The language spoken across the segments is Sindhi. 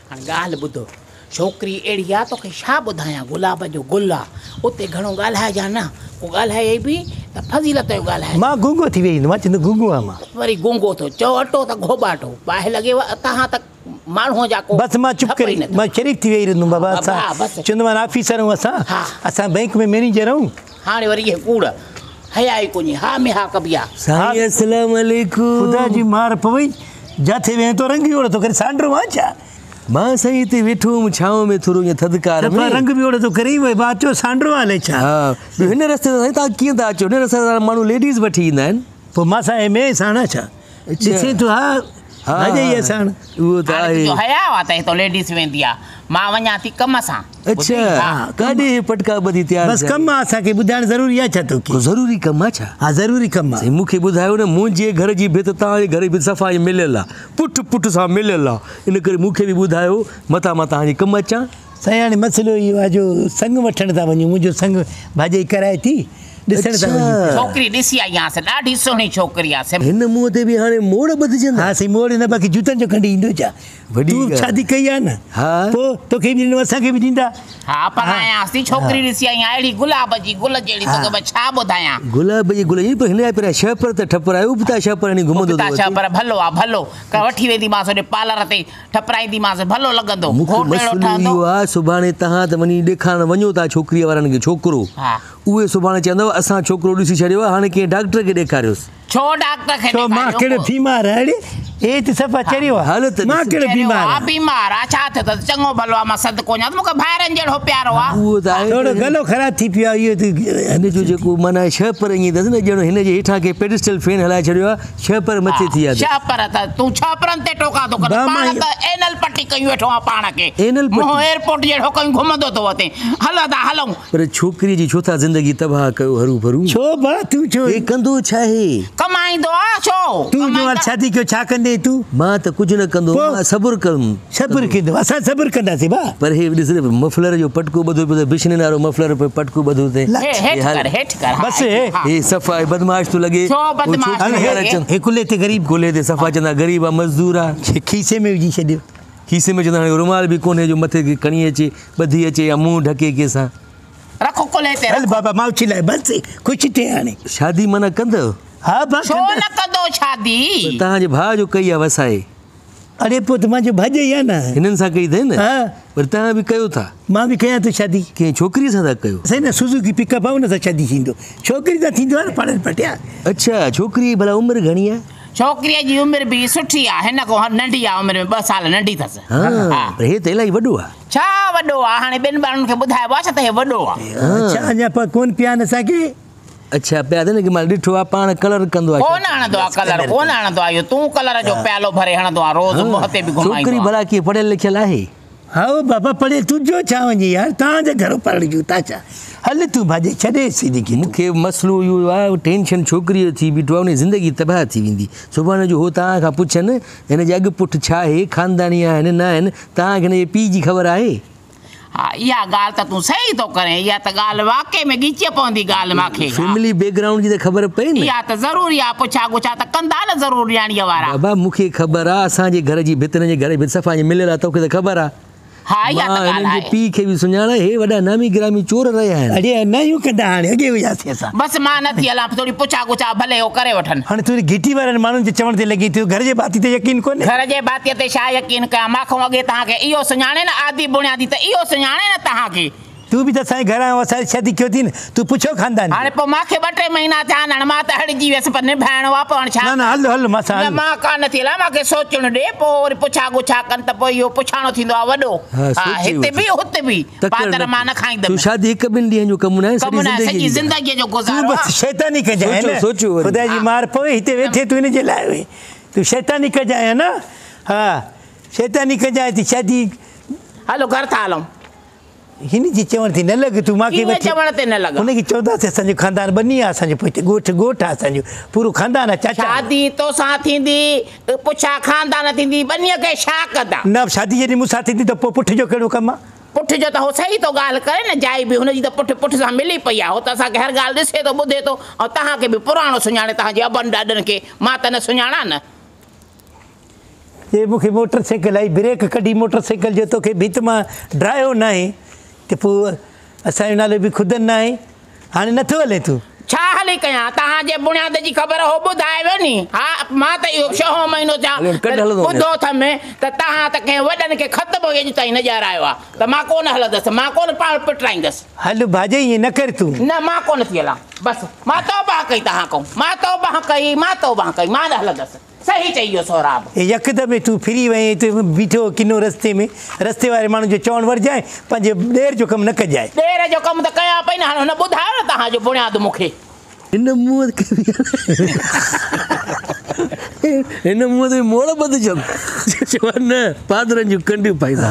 هاڻي ڳالهه ٻڌ، ڇوڪري اهڙي آ، توکي ڇا ٻڌايان، گلاب جو گل آ، اتي گهڻو ڳالهائجان نه، ڪو ڳالهايئي به ته فضيلت جو ڳالهائجان. مان گونگو ٿي ويهي رهندم، مان چوندم گونگو آهيان مان. وري گونگو ٿو چئو، اٽو ته گهوٻاٽو، باهه لڳيو تهان ته ماڻهوء جا ڪو بس مان چپ ٺپ ئي ڪري نه اٿو. مان شريف ٿي ويهي رهندم بابا، ها اسان بابا بس. چوندومان آفيسر آهيون اسان، ها. اسان بئنڪ ۾ مئنيجر آهيون. هاڻي وري اهي ڪوڙ، حيا ئي ڪونهي، ها ۾ ها ڪبي آ. سائين السلام عليڪم. خدا جي مار پوئي، جاٿي ويهين ٿو رنگ ئي اوڙو ٿو ڪري، سانڊرو آهين ڇا؟ مان سائين هتي ويٺو هوم ڇانو ۾ ٿورو ائين ٿڌڪار ۾. صفا رنگ به اوڙو ٿو ڪرين، وئي بات چو سانڊرو آهين الائي ڇا؟ ها، ٻيو هن رستي تان سائين توهان ڪيئن ٿا اچو؟ هن رستي تان ماڻهو ليڊيز وٺي ايندا آهن. پوء مان سان ايم اي ساڻ آ ڇا؟ ڏسين ٿو ها ڀاڄائي آ ساڻ. اهو ته هاڻي آهي. تنهنجو حياء آ ته هتو ليڊيز ويندي آ. مان وڃان ٿي ڪم سان. اڇا ڪاڏي هي پٽڪا ٻڌي تيار بس ٿيا ڪم آ اسان کي ٻڌائڻ ضروري آ ڇا توکي؟ ڪو ضروري ڪم آ ڇا؟ ها ضروري ڪم آ. سائين مون کي ٻڌايو نه منهنجي گهر جي ڀت توهان جي گهر جي ڀت صفا ائين مليل آ پٺ پٺ سان مليل آ ان ڪري مون کي به ٻڌايو متان مان توهان جي ڪم اچان. سائين هاڻي مسئلو اهو آ جو سڱ وٺڻ ٿا وڃون منهنجو سڱ ڀاڄائي ڪرائي ٿي ڏسڻ ٿا وڃون پيا. ڇوڪري ڏسي آئي آهيانس ڏاڍي سهڻي ڇوڪري آ سم. هن منهن تي به هاڻي موڙ ٻڌجندا. ها سائين موڙ نه باقي جوتن جو کنڊ ايندو ڇا؟ وڏي تون ڳالهه. شادي ڪئي آ نه ها. پوء توکي به ڏنو اسان کي به ڏيندا. ها پرڻايانس ٿي ڇوڪري ڏسي آئي آهيان اهڙي گلاب جي گل جهڙي توکي مان ڇا ٻڌايان. گلاب جي گل جهڙي پر هن جا پهريان شهپر ته ٺپرايو ابتا شهپر هڻي گهمندو ٿو ابتا اچي. شهپر ڀلو آ ڀلو ڪا وٺي وينديمانس هوڏي پارلر تي ٺپرائينديمانس ڀلو لڳندو مون کي گهوٽ اهڙو مسئلو ٺهندو. اهو آ سڀاڻي تهان ته وڃي ڏيکارڻ وڃو ٿا ڇوڪريء وارن کي ڇوڪرو ها. اهي سڀاڻي چوندؤ اسان ڇوڪرو ڏسي ڇڏيو آ هاڻي ڪنهن ڊاڪٽر کي ڏيکاريوس. ڇو ڊاڪٽر کي ڇو مان ڏيکاريو ڪهڙو ڪو. بيمار آهيان اڙي هي ته صفا چريو آ حالت مان ڏس. ڪهڙو چريو بيمار آ آهيان. بيمار آ ڇا ٿيو اٿس چڱو ڀلو آ مان صدقو وڃان ٿو مون کي ڀائرن جهڙو پيارو آ. اهو ته آهي ٿورو پر گلو خراب ٿي پيو آ اهو ته هن جو جيڪو معنيٰ شهپر ائين اٿس نه ڄڻ هن جي هيٺان ڪنهن پيڊسٽل فين هلائي ڇڏيو آ شهپر مٿي ٿي ويا اٿس. شهپر ته تون شهپرن تي ٽوڪا ٿو ڪرين با پاڻ مان ته اينل پٽي ڪيون ويٺو آ پاڻ کي اينل پٽي. منهن ايئرپورٽ جهڙو ڪيون گهمندو ٿو وتين هل ادا هلون. پر ڇوڪريء جي ڇو ٿا زندگي تباهه ڪيو هروڀرو. ڇو ڀا تون ڇو. هي ڪندو ڇا آهي؟ ڪمائيندو آ ڇو؟ تون جو هال شادي ڪيو ڇا ڪندين تون؟ مان ته ڪجهه نه ڪندو پوء؟ مان صبر ڪندم. صبر ڪندو اسان صبر ڪنداسين ڀا. پر هي ڏس نه مفلر جو پٽڪو ٻڌو پيو اٿس بشنين وارو مفلر پٽڪو ٻڌو اٿئي. هي هيٺ ڪر هيٺ ڪر ها بس هي. ها. هي صفا بدمعاش ٿو لڳي. ڇو بدمعاش ٿو لڳي؟ هي ڪلهي تي غريب. ڪلهي تي صفا چوندا غريب آ مزدور آ. کيسي ۾ وجهي ڇڏيو. کيسي ۾ چوندا هاڻي رومال به ڪونهي جو مٿي کي کڻي اچي ٻڌي اچي يا منهن ڍڪي ڪنهن سان. رک ڪلهي تي هل رک. بابا مان اڇلائي بس خوش ٿي هاڻي. شادي معنيٰ ڪندؤ؟ ها با ڇو ڪندس. نه ڪندو شادي. پر توهان جي ڀاء جو ڪئي آ وسائي. اڙي پوء ته مانجو ڀاڄائي آ نه. هنن سان ڪئي اٿئي نه. ها. پر توهان به ڪيو ٿا. مان به ڪيان ٿو شادي. ڪنهن ڇوڪريء سان ٿا ڪيو؟ سائين نه سوزوڪي پڪ اپ آ ان سان شادي ٿيندو. ڇوڪري سان ٿيندو آ نه پاڻ پٽيا. اڇا ڇوڪريء جي ڀلا عمر گهڻي آ؟ ڇوڪريء جي عمر به سٺي آ، هن کان ننڍي آ عمر ۾ ٻه سال ننڍي اٿس. ها پر هي ته الائي وڏو آ. ڇا وڏو آ، هاڻي ٻين ماڻهن کي ٻڌائبو آ ڇا ته هي وڏو آ. ڇا اڃا پڪ ڪونه پيا آهن اسان کي؟ اڇا پيا اٿن ڪي مال ڏٺو آ پاڻ ڪلر ڪندو آ. ڪونه هڻندو آ ڪلر ڪونه هڻندو آ اهو تون ڪلر جو پيالو ڀري هڻندو آ روز منهن تي به گهمائيندو آ. ڇوڪري ڀلا ڪيئن پڙهيل لکيل آهي؟ هائو بابا پڙهي تنهنجو ڇا وڃي يار توهان جي گهرو پرڻجون ٿا ڇا هل تون ڀاڄي ڇڏيس هن کي مون کي مسئلو اهو آهي ٽينشن ڇوڪريء جو ٿي بيٺو آهي ان جي زندگي تباهه ٿي ويندي سڀاڻي جو هو توهان کان پڇن هن جي اڳ پٺ ڇا آهي خانداني آهن نه آهن توهان کي هن جي پيء جي خبر آهي؟ ها اها ڳالهه ته تون صحيح ٿو ڪرين اها ته ڳالهه واقعي ۾ ڳچيء پوندي ڳالهه مان کي ها. فيملي بيڪ گرائونڊ جي ته خبر پئي نه. اها ته ضروري آ پڇا ڳڇا ته ڪندا نه ضرور نياڻيء وارا. بابا مون کي خبر آ اسان جي گهر جي ڀت هنن جي گهر جي ڀت صفا ائين مليل آ توکي ته خبر آ. ها اها ته مان هنن ڳالهه جي آهي. پيء کي به سڃاڻان هي وڏا نامي گرامي چور رهيا آهن. اڙي نه ايون ڪندا هاڻي اڳي هياسين اسان. بس مان نه ٿي هلان ٿوري پڇا ڳڇا ڀلي هو ڪري وٺن. هاڻي تون گهٽي وارن ماڻهن جي چوڻ تي لڳين ٿي گهر جي ڀاتي تي يقين ڪونهي. گهر جي ڀاتيء تي ڇا يقين ڪيان مان کان اڳي توهان کي اهو سڃاڻي نه آدي بڻيادي ته اهو سڃاڻي نه توهان کي. تون به ته اسان جي گهر آيو اسان جي شادي ڪيو ٿي نه تون پڇو خاندان هاڻي پوء مان کي ٻه ٽي مهينا ٿيا آهن هاڻي مان ته هڙجي ويس پر نڀائڻو آهي پوء هاڻي ڇا نه نه هل هل مان سان نه هل. مان ڪانه ٿي هلان مان کي سوچڻ ڏي پوء وري پڇا ڳڇا ڪن ته پوء اهو پڇاڻو ٿيندو آهي وڏو ها ها سوچي هتي وٺ. به هتي به تڪڙ پادر نه مان نه ڪر. کائيندم. تون شادي هڪ ٻن ڏينهن جو ڪم ناهي ڪم سڄي ناهي سڄي زندگيء جي ڳالهه. زندگيء جو تون گذارو بس آهي. شيطاني ڪجانء سوچو نه سوچو وري. خدا جي مار پوي هتي ويٺي تون هن جي لاء وي تون شيطاني ڪجانء نه ها شيطاني ڪجانء ته شادي. هلو گهر ٿا هلون. هن جي چوڻ تي نه لڳ تون مان کي ڪيئن وٺي چوڻ تي نه لڳان؟ هن کي چونداسين اسان جو خاندان ٻني آ اسان جو پوئتي ڳوٺ ڳوٺ آ اسان جو پورو خاندان آ چاچا. شادي توسان ٿيندي پڇا خاندان ٿيندي ٻنيء کي ڇا ڪندا؟ نه شادي جڏهن مون سان ٿيندي ته پوء پٺ جو ڪهڙو ڪم آ؟ پٺ جو ته هو صحيح ٿو ڳالهه ڪري نه جائي به هن جي ته پٺ پٺ سان ملي پئي آ هو ته اسان کي هر ڳالهه ڏسي ٿو ٻڌي ٿو ۽ توهان کي به پراڻو سڃاڻي توهان جي ابن ڏاڏن کي مان ته نه سڃاڻان نه. جي مون کي موٽر سائيڪل آئي بريڪ ڪڍي موٽر سائيڪل جو توکي ڀت مان ڊرايو ناهي ته پوء اسان جو نالو به خدن ناهي. هاڻي نٿو هلين تون؟ ڇا هلي ڪيان؟ توهان جي بڻياد جي خبر هو ٻڌائي ويو ني. ها مان ته اهو ڇهون مهينو ٿيا ٻڌو اٿم ته توهان ته ڪنهن وڏن کي خط به اڄ تائين نه ڏيارايو آ ته مان ڪونه هلندس، مان ڪونه پاڻ پٽرائيندس. هل ڀاڄائي ائين نه ڪر تون. نه مان ڪونه ٿي هلان. بس مان توبهه ڪئي توهان کان، مان توبهه ڪئي، مان توبهه ڪئي، مان نه هلندس. صحيح چئي ويو سهراب. يڪدم ئي تون ڦري وئين اتي بيٺو هو ڪنو رستي ۾، رستي واري ماڻهو جو چوڻ ورجائين، پنهنجي ڏير جو ڪم نه ڪجانء. ڏير جو ڪم ته ڪيان پئي نه، هاڻي هن ٻڌايو نه توهان جو بڻياد مون کي. هن منهن کي به هن منهن تي موڙ ٻڌجن. چوان نه پادرن جون ڪنڊيون پائيندا.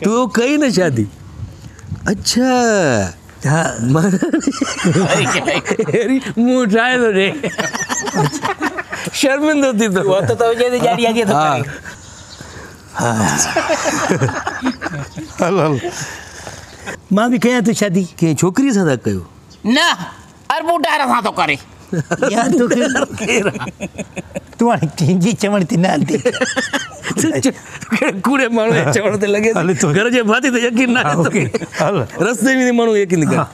تو ڪئي نه شادي. اڇا. هيري منهن ٺاهي ٿو ڏي. شرمندو ٿي ٿو. هٿ ته هجي ته ڄاڙي اڳي ٿو ڪري. هل هل مان به ڪيان ٿو شادي. ڪنهن ڇوڪريء سان ٿا ڪيو؟ نه اربو ڊار سان ٿو ڪري. يار توکي تون هاڻي ڪنهن جي چوڻ تي نه هلندين. ڪهڙي ڪوڙي ماڻهو جي چوڻ تي لڳي ٿي. گهر جي ڀاتي تي يقين ناهي. رستي ويندي ماڻهو يقين ڪري.